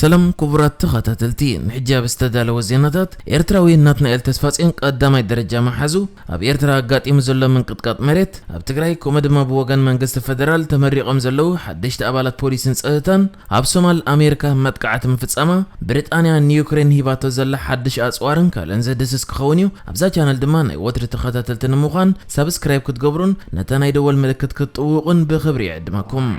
ሰላም ክቡራት ተኸታተልቲ፣ ንሕጂ ኣብ ዝተዳለወ ዜናታት፣ ኤርትራዊ ናትናኤል ተስፋጽዮን ቀዳማይ ደረጃ መሓዙ፣ ኣብ ኤርትራ ኣጋጢሙ ዘሎ ምንቅጥቃጥ መሬት፣ ኣብ ትግራይ ከምኡ ድማ ብወገን መንግስቲ ፈደራል ተመሪቖም ዘለዉ ሓደሽቲ ኣባላት ፖሊስን ጸጥታን፣ ኣብ ሶማል ኣሜሪካ መጥቃዕቲ ምፍጻማ፣ ብሪጣንያ ንዩክሬን ሂባቶ ዘላ ሓድሽ ኣጽዋርን ካልእን ዘድስስ ክኸውን እዩ። ኣብዛ ቻነል ድማ ናይ ወትሪ ተኸታተልቲ ንምዃን ሳብስክራይብ ክትገብሩን ነታ ናይ ደወል ምልክት ክትጥውቑን ብኽብሪ ይዕድመኩም።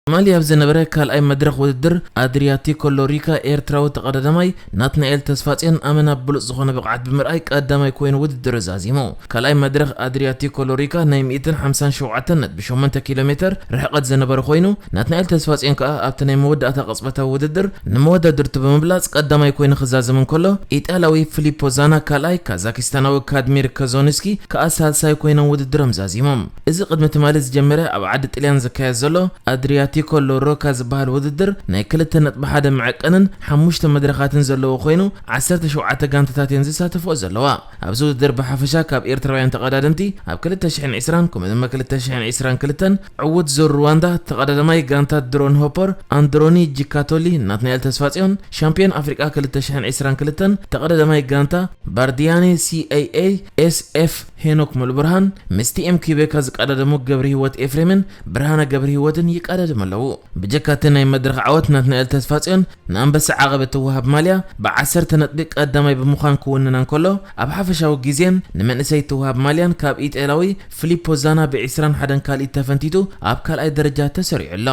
ትማሊ ኣብ ዝነበረ ካልኣይ መድረኽ ውድድር ኣድሪያቲኮ ሎሪካ፣ ኤርትራዊ ተቐዳዳማይ ናትናኤል ተስፋጽዮን ኣመና ብሉጽ ዝኾነ ብቕዓት ብምርኣይ ቀዳማይ ኮይኑ ውድድሩ ዛዚሙ። ካልኣይ መድረኽ ኣድሪያቲኮ ሎሪካ ናይ ሚእትን ሓምሳን ሸውዓተን ነጥቢ ሸሞንተ ኪሎ ሜተር ርሕቐት ዝነበረ ኮይኑ፣ ናትናኤል ተስፋጽዮን ከኣ ኣብቲ ናይ መወዳእታ ቅጽበታዊ ውድድር ንመወዳድርቱ ብምብላጽ ቀዳማይ ኮይኑ ክዛዘም እንከሎ፣ ኢጣልያዊ ፊሊፖ ዛና ካልኣይ፣ ካዛኪስታናዊ ካድሚር ከዞንስኪ ከኣ ሳልሳይ ኮይኖም ውድድሮም ዛዚሞም። እዚ ቅድሚ ትማሊ ዝጀመረ ኣብ ዓዲ ጥልያን ዝካየድ ዘሎ ኣድሪያቲኮ ሎሮካ ዝበሃል ውድድር ናይ ክልተ ነጥቢ ሓደ መዐቀንን ሓሙሽተ መድረኻትን ዘለዎ ኮይኑ፣ ዓሰርተ ሸውዓተ ጋንታታት እየን ዝሳተፍኦ ዘለዋ። ኣብዚ ውድድር ብሓፈሻ ካብ ኤርትራውያን ተቐዳደምቲ ኣብ ክልተ ሽሕን ዕስራን ከምኡ ድማ ክልተ ሽሕን ዕስራን ክልተን ዕዉት ዙር ሩዋንዳ ተቐዳዳማይ ጋንታ ድሮን ሆፐር ኣንድሮኒ ጂካቶሊ ናትናኤል ተስፋጽዮን፣ ሻምፒዮን ኣፍሪቃ ክልተ ሽሕን ዕስራን ክልተን ተቐዳዳማይ ጋንታ ባርዲያኔ ሲኤኤ ኤስኤፍ ሄኖክ ሙሉብርሃን፣ ምስ ቲኤም ኪቤካ ዝቀዳደሙ ገብረ ህይወት ኤፍሬምን ብርሃነ ገብረ ህይወትን ይቀዳደሙ ኣለዉ። ብጀካ እቲ ናይ መድረኽ ዓወት ናትናኤል ተስፋጽዮን ንኣንበሳ ዓቐብ እትወሃብ ማልያ ብዓሰርተ ነጥቢ ቀዳማይ ብምዃን ክውንና እንከሎ፣ ኣብ ሓፈሻዊ ግዜን ንመንእሰይ እትወሃብ ማልያን ካብ ኢጣልያዊ ፊሊፖ ዛና ብዕስራን ሓደን ካልኢት ተፈንቲቱ ኣብ ካልኣይ ደረጃ ተሰሪዑ ኣሎ።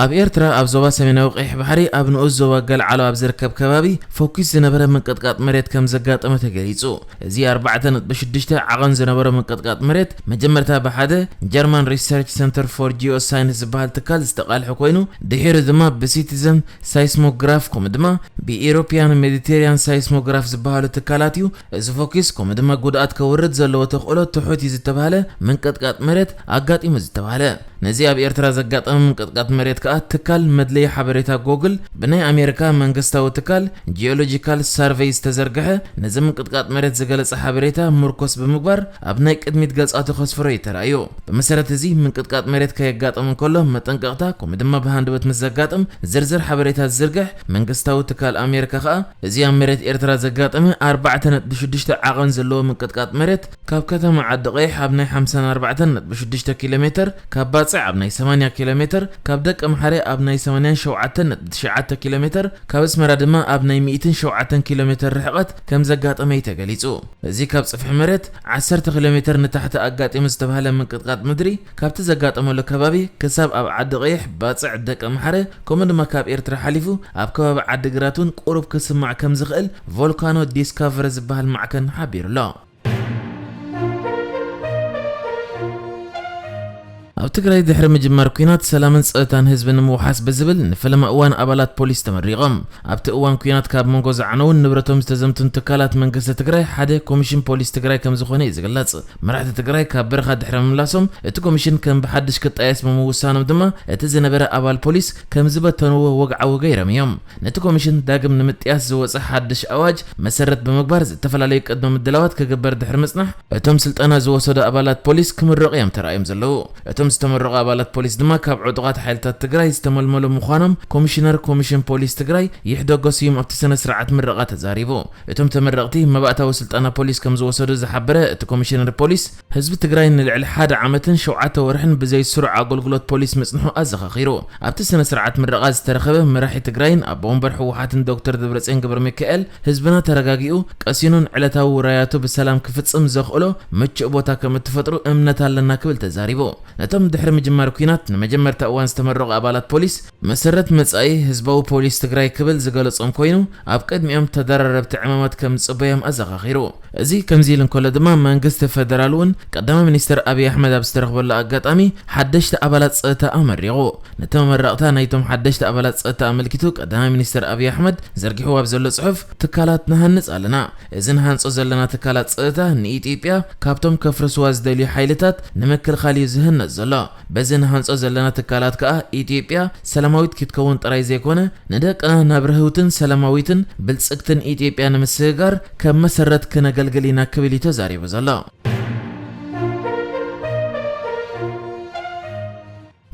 ኣብ ኤርትራ ኣብ ዞባ ሰሜናዊ ቀይሕ ባሕሪ ኣብ ንኡስ ዞባ ገልዓሎ ኣብ ዝርከብ ከባቢ ፎኪስ ዝነበረ ምንቅጥቃጥ መሬት ከም ዘጋጠመ ተገሊጹ። እዚ ኣርባዕተ ነጥቢ ሽዱሽተ ዓቐን ዝነበሮ ምንቅጥቃጥ መሬት መጀመርታ ብሓደ ጀርማን ሪሰርች ሰንተር ፎር ጂኦ ሳይንስ ዝበሃል ትካል ዝተቓልሐ ኮይኑ፣ ድሒሩ ድማ ብሲቲዘን ሳይስሞግራፍ ከምኡ ድማ ብኢሮፒያን ሜዲቴሪያን ሳይስሞግራፍ ዝበሃሉ ትካላት እዩ። እዚ ፎኪስ ከምኡ ድማ ጉድኣት ከውርድ ዘለዎ ተኽእሎ ትሑት እዩ ዝተባህለ ምንቅጥቃጥ መሬት ኣጋጢሙ ዝተባህለ። ነዚ ኣብ ኤርትራ ዘጋጠመ ምንቅጥቃጥ መሬት ከኣ ትካል መድለዪ ሓበሬታ ጎግል ብናይ ኣሜሪካ መንግስታዊ ትካል ጂኦሎጂካል ሳርቨይ ዝተዘርግሐ ነዚ ምንቅጥቃጥ መሬት ዝገለጸ ሓበሬታ ምርኮስ ብምግባር ኣብ ናይ ቅድሚት ገጻቱ ከስፍሮ እዩ ተራእዩ። ብመሰረት እዚ ምንቅጥቃጥ መሬት ከየጋጥም እንከሎ መጠንቀቕታ ከምኡ ድማ ብሃንደበት ምስ ዘጋጥም ዝርዝር ሓበሬታ ዝዝርግሕ መንግስታዊ ትካል ኣሜሪካ ከኣ እዚ ኣብ መሬት ኤርትራ ዘጋጠመ ኣርባዕተ ነጥቢ ሽዱሽተ ዓቐን ዘለዎ ምንቅጥቃጥ መሬት ካብ ከተማ ዓዲ ቀይሕ ኣብ ናይ ሓምሳን ኣርባዕተን ነጥቢ ሽዱሽተ ኪሎ ሜተር፣ ካብ ባጽዕ ኣብ ናይ ሰማንያ ኪሎ ሜተር፣ ካብ ደቀ ምሓረ ኣብ ናይ ሰማንያን ሸውዓተን ነጥቢ ትሽዓተ ኪሎ ሜተር፣ ካብ ኣስመራ ድማ ኣብ ናይ ሚእትን ሸውዓተን ኪሎ ሜተር ርሕቐት ከም ዘጋጠመ እዩ ተገሊጹ። እዚ ካብ ጽፍሒ መሬት ዓሰርተ ኪሎ ሜተር ንታሕቲ ኣጋጢሙ ዝተባህለ ምንቅጥቃጥ ምድሪ ካብቲ ዘጋጠመሉ ከባቢ ክሳብ ኣብ ዓዲ ቀይሕ፣ ባጽዕ፣ ደቀ ምሓረ ከምኡ ድማ ካብ ኤርትራ ሓሊፉ ኣብ ከባቢ ዓዲ ግራት እውን ቁሩብ ክስማዕ ከም ዝኽእል ቮልካኖ ዲስካቨሪ ዝበሃል ማዕከን ሓቢሩ ኣሎ። ኣብ ትግራይ ድሕሪ ምጅማር ኲናት ሰላምን ጸጥታን ህዝቢ ንምውሓስ ብዝብል ንፈለማ እዋን ኣባላት ፖሊስ ተመሪቖም። ኣብቲ እዋን ኲናት ካብ መንጎ ዝዓነውን ንብረቶም ዝተዘምቱን ትካላት መንግስቲ ትግራይ ሓደ ኮሚሽን ፖሊስ ትግራይ ከም ዝኾነ እዩ ዝግለጽ። መራሕቲ ትግራይ ካብ በረኻ ድሕሪ ምምላሶም እቲ ኮሚሽን ከም ብሓድሽ ክጣየስ ብምውሳኖም ድማ እቲ ዝነበረ ኣባል ፖሊስ ከም ዝበተንዎ ወግዓዊ ገይሮም እዮም። ነቲ ኮሚሽን ዳግም ንምጥያስ ዝወጸ ሓድሽ ኣዋጅ መሰረት ብምግባር ዝተፈላለዩ ቅድመ ምድላዋት ክግበር ድሕሪ ምጽናሕ እቶም ስልጠና ዝወሰዱ ኣባላት ፖሊስ ክምረቑ እዮም ተራእዮም ዘለዉ። እቶም ዝተመረቑ ኣባላት ፖሊስ ድማ ካብ ዕጡቓት ሓይልታት ትግራይ ዝተመልመሉ ምዃኖም ኮሚሽነር ኮሚሽን ፖሊስ ትግራይ ይሕደጎ ስዩም ኣብቲ ስነ ስርዓት ምረቓ ተዛሪቡ። እቶም ተመረቕቲ መባእታዊ ስልጠና ፖሊስ ከም ዝወሰዱ ዝሓበረ እቲ ኮሚሽነር ፖሊስ፣ ህዝቢ ትግራይ ንልዕሊ ሓደ ዓመትን ሸውዓተ ወርሕን ብዘይ ስሩዕ ኣገልግሎት ፖሊስ ምጽንሑ ኣዘኻኺሩ። ኣብቲ ስነ ስርዓት ምረቓ ዝተረኸበ መራሒ ትግራይን ኣቦ ወንበር ህወሓትን ዶክተር ደብረጽዮን ገብረ ሚካኤል፣ ህዝብና ተረጋጊኡ ቀሲኑን ዕለታዊ ውራያቱ ብሰላም ክፍጽም ዘኽእሎ ምቹእ ቦታ ከም እትፈጥሩ እምነት ኣለና ክብል ተዛሪቡ። ነቶም ድሕሪ ምጅማር ኲናት ንመጀመርታ እዋን ዝተመረቑ ኣባላት ፖሊስ መሰረት መጻኢ ህዝባዊ ፖሊስ ትግራይ ክብል ዝገለጾም ኮይኑ፣ ኣብ ቅድሚኦም ተደራረብቲ ዕማማት ከም ዝጽበዮም ኣዘኻኺሩ። እዚ ከምዚ ኢሉ እንከሎ ድማ መንግስቲ ፈደራል እውን ቀዳማይ ሚኒስትር ኣብይ ኣሕመድ ኣብ ዝተረኽበሉ ኣጋጣሚ ሓደሽቲ ኣባላት ጸጥታ ኣመሪቑ። ነቲ መመረቕታ ናይቶም ሓደሽቲ ኣባላት ጸጥታ ኣመልኪቱ ቀዳማይ ሚኒስትር ኣብይ ኣሕመድ ዘርጊሕዎ ኣብ ዘሎ ጽሑፍ፣ ትካላት ንሃንጽ ኣለና። እዚ ንሃንጾ ዘለና ትካላት ጸጥታ ንኢትዮጵያ ካብቶም ከፍርስዋ ዝደልዩ ሓይልታት ንምክልኻል እዩ ዝህነጽ ዘሎ። በዚ ንሃንጾ ዘለና ትካላት ከኣ ኢትዮጵያ ሰላማዊት ክትከውን ጥራይ ዘይኮነ፣ ንደቅና ናብ ርህውትን ሰላማዊትን ብልጽግትን ኢትዮጵያ ንምስግጋር ከም መሰረት ክነገልግል ኢና ክብል እዩ ተዛሪቡ ዘሎ።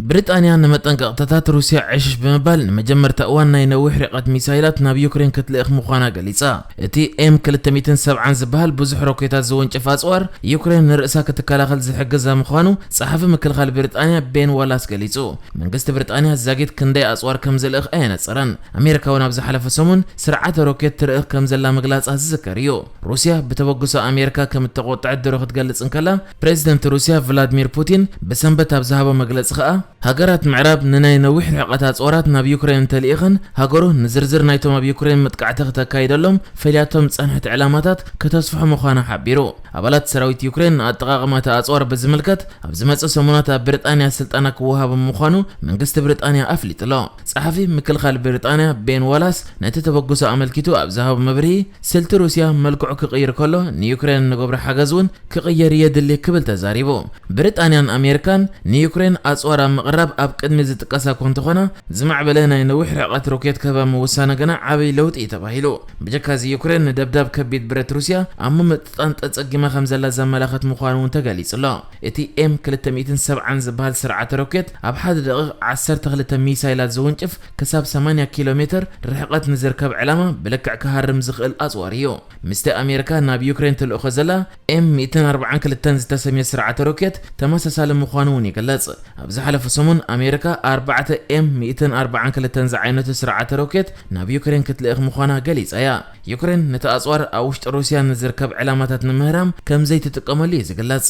ብሪጣንያ ንመጠንቀቕታታት ሩስያ ዕሽሽ ብምባል ንመጀመርታ እዋን ናይ ነዊሕ ርሕቀት ሚሳይላት ናብ ዩክሬን ክትልእኽ ምዃና ገሊጻ። እቲ ኤም ክልተ ሚእትን ሰብዓን ዝበሃል ብዙሕ ሮኬታት ዝወንጭፍ ኣጽዋር፣ ዩክሬን ንርእሳ ክትከላኸል ዝሕግዛ ምዃኑ ጸሓፊ ምክልኻል ብሪጣንያ ቤን ዋላስ ገሊጹ። መንግስቲ ብሪጣንያ ዛጊት ክንደይ ኣጽዋር ከም ዝልእኽ ኣየነጸረን። ኣሜሪካ እውን ኣብ ዝሓለፈ ሰሙን ስርዓተ ሮኬት ትርእ ከም ዘላ ምግላጻ ዝዝከር እዩ። ሩስያ ብተበግሶ ኣሜሪካ ከም እተቖጥዐት ድሮ ክትገልጽ እንከላ፣ ፕሬዚደንት ሩስያ ቭላድሚር ፑቲን ብሰንበት ኣብ ዝሃቦ መግለጺ ከኣ፣ ሃገራት ምዕራብ ንናይ ነዊሕ ርሕቀት ኣጽዋራት ናብ ዩክሬን እንተልኢኸን፣ ሃገሩ ንዝርዝር ናይቶም ኣብ ዩክሬን መጥቃዕቲ ክተካይደሎም ፈልያቶም ዝጸንሐት ዕላማታት ከተስፍሖ ምዃና ሓቢሩ። ኣባላት ሰራዊት ዩክሬን ንኣጠቓቕማ እቲ ኣጽዋር ብዝምልከት ኣብ ዝመጽእ ሰሙናት ኣብ ብሪጣንያ ስልጠና ክወሃቦም ምዃኑ መንግስቲ ብሪጣንያ ኣፍሊጡ ኣሎ። ጸሓፊ ምክልኻል ብሪጣንያ ቤን ዋላስ ነቲ ተበግሶ ኣመልኪቱ ኣብ ዝሃቦ መብርሂ፣ ስልቲ ሩስያ መልክዑ ክቕይር ከሎ ንዩክሬን ንገብሮ ሓገዝ እውን ክቕየር የድሊ ክብል ተዛሪቡ። ብሪጣንያን ኣሜሪካን ንዩክሬን ኣጽዋር ኣብ ምቕራብ ኣብ ቅድሚ ዝጥቀሳ እኳ እንተኾና፣ ዝማዕበለ ናይ ነዊሕ ርሕቀት ሮኬት ክህባ ምውሳና ግና ዓብይ ለውጢ እዩ ተባሂሉ። ብጀካዚ ዩክሬን ንደብዳብ ከቢድ ብረት ሩስያ ኣብ ምምጥጣን ተጸጊማ ከም ዘላ ዘመላኽት ምዃኑ እውን ተገሊጹ ኣሎ። እቲ ኤም ክልተ ሚእትን ሰብዓን ዝበሃል ስርዓተ ሮኬት ኣብ ሓደ ደቂቕ ዓሰርተ ክልተ ሚሳይላት ዝውንጭፍ ክሳብ ሰማንያ ኪሎ ሜትር ርሕቀት ንዝርከብ ዕላማ ብልክዕ ክሃርም ዝኽእል ኣጽዋር እዩ። ምስቲ ኣሜሪካ ናብ ዩክሬን ትልእኾ ዘላ ኤም ሚእትን ኣርባዓን ክልተን ዝተሰምየ ስርዓተ ሮኬት ተመሳሳሊ ምዃኑ እውን ይግለጽ። ኣብ ዝሓለፈ ሰሙን ኣሜሪካ ኣርባዕተ ኤም ሚእትን ኣርባዓን ክልተን ዝዓይነቱ ስርዓተ ሮኬት ናብ ዩክሬን ክትልእኽ ምዃና ገሊጻ እያ። ዩክሬን ነቲ ኣጽዋር ኣብ ውሽጢ ሩስያ ንዝርከብ ዕላማታት ንምህራም ከም ዘይትጥቀመሉ እዩ ዝግለጽ።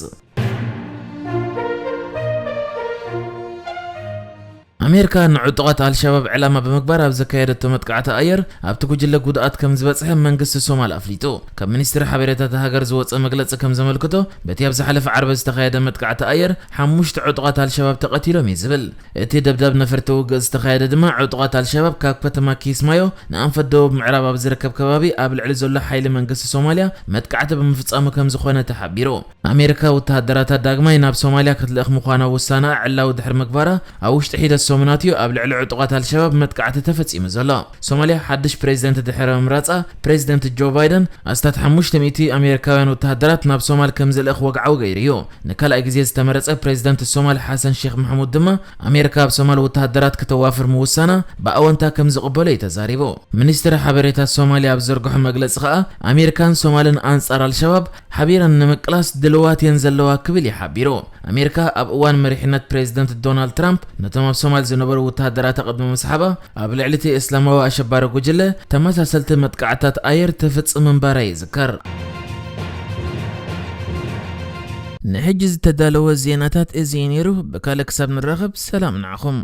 ኣሜሪካ ንዕጡቓት ኣልሸባብ ዕላማ ብምግባር ኣብ ዘካየደቶ መጥቃዕቲ ኣየር፣ ኣብቲ ጉጅለ ጉድኣት ከም ዝበጽሐ መንግስቲ ሶማል ኣፍሊጡ። ካብ ሚኒስትሪ ሓበሬታ እታ ሃገር ዝወጸ መግለጺ ከም ዘመልክቶ፣ በቲ ኣብ ዝሓለፈ ዓርቢ ዝተኻየደ መጥቃዕቲ ኣየር፣ ሓሙሽተ ዕጡቓት ኣልሸባብ ተቐቲሎም እዩ ዝብል። እቲ ደብዳብ ነፈርቲ ውግእ ዝተኻየደ ድማ፣ ዕጡቓት ኣልሸባብ ካብ ከተማ ኪስማዮ ንኣንፈት ደቡብ ምዕራብ ኣብ ዝርከብ ከባቢ ኣብ ልዕሊ ዘሎ ሓይሊ መንግስቲ ሶማልያ መጥቃዕቲ ብምፍጻሙ ከም ዝኾነ ተሓቢሩ። ኣሜሪካ ወተሃደራታ ዳግማይ ናብ ሶማልያ ክትልእኽ ምዃና ውሳነኣ ዕላዊ ድሕሪ ምግባራ፣ ኣብ ውሽጢ ሒደት ሰሙናት እዩ ኣብ ልዕሊ ዕጡቓት ኣልሸባብ መጥቃዕቲ ተፈጺሙ ዘሎ። ሶማልያ ሓድሽ ፕሬዚደንት ድሕሪ ምምራጻ፣ ፕሬዚደንት ጆ ባይደን ኣስታት ሓሙሽተ ሚእቲ ኣሜሪካውያን ወተሃደራት ናብ ሶማል ከም ዝልእኽ ወግዓዊ ገይሩ እዩ። ንካልኣይ ግዜ ዝተመረጸ ፕሬዚደንት ሶማል ሓሰን ሼክ መሕሙድ ድማ፣ ኣሜሪካ ኣብ ሶማል ወተሃደራት ከተዋፍር ምውሳና ብኣወንታ ከም ዝቕበሎ እዩ ተዛሪቡ። ሚኒስትሪ ሓበሬታ ሶማልያ ኣብ ዘርግሖ መግለጺ ከኣ፣ ኣሜሪካን ሶማልን ኣንጻር ኣልሸባብ ሓቢረን ንምቅላስ ድልዋት እየን ዘለዋ ክብል እዩ ሓቢሩ። ኣሜሪካ ኣብ እዋን መሪሕነት ፕሬዚደንት ዶናልድ ትራምፕ ነቶም ኣብ ሶማል ዝነበሩ ወተሃደራታ ቅድሚ ምስሓባ፣ ኣብ ልዕሊ እቲ እስላማዊ ኣሸባሪ ጉጅለ ተመሳሰልቲ መጥቃዕትታት ኣየር ትፍጽም ምንባራ ይዝከር። ንሕጂ ዝተዳለወ ዜናታት እዚ እዩ ነይሩ። ብካልእ ክሳብ ንራኸብ፣ ሰላም ንዓኹም።